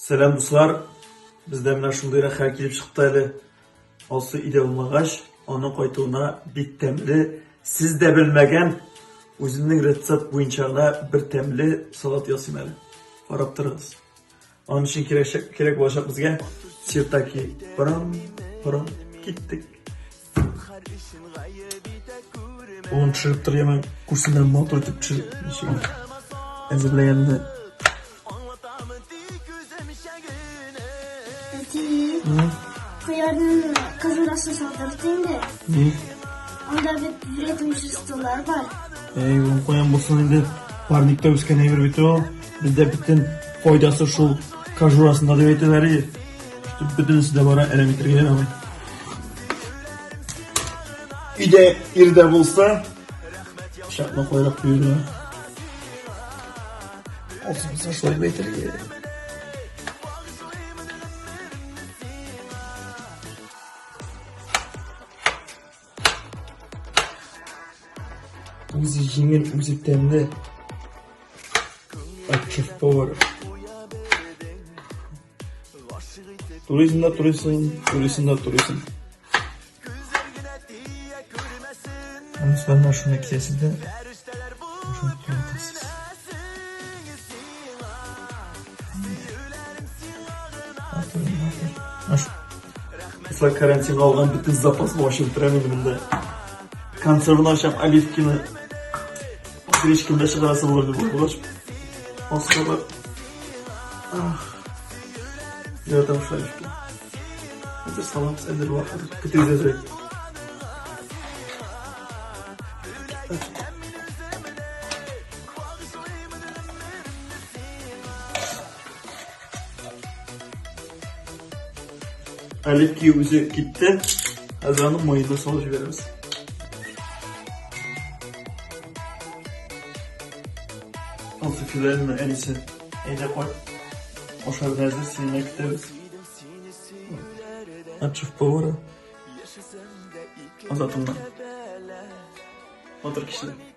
Сәлам, дуслар! Бездә менә шундыйрак хәл килеп чыкты әле. Алсу өйдә булмагач, аның кайтуына бик тәмле, сез дә белмәгән, үземнең рецепт буенча гына бер тәмле салат ясыйм әле. Карап торыгыз. Аның өчен кирәк, кирәк булачак безгә сиртаки. Парам, парам, киттек. Оны төшереп тор, яме күрсеннәр матур итеп төшереп, ничек әзерләгәнне. Әти, кыярның кызылрасын салдырды инде. Ни? Анда бит вредный веществолар бар. Әй, ул каян булсын инде. Парникта үскән әйбер бит ул. Бездә бөтен файдасы шул кожурасында дип әйтәләр иде. Бөтенесе дә бара, әрәм итәргә ярамый. Өйдә ирдә булса, пычакны кайрап куярга. Алсын булса шулай дип әйтергә. Үзе җиңел, үзе тәмле. От шеф-повара. Турыйсың да турыйсың, турыйсың да турыйсың. Анысы менә шуны кисәсез дә, шуны туратасыз. Дуслар, карантинга алган бөтен запасны ачып бетерәм инде монда. Консервны ачам, оливкины. Гречканы да чыгарасы булыр дип булгач. Асылы. Ах. Яратам шул оливки. Хәзер саламыз, әзер була хәзер. Көтегез әзрәк. Оливки үзе китте. Хәзер аны майына салып җибәрәбез. Алсу Филәловна әнисе, әйдә кайт. Ашарга әзер, сине көтәбез. От шеф-повара. Азатымнан. Матур кешеләр.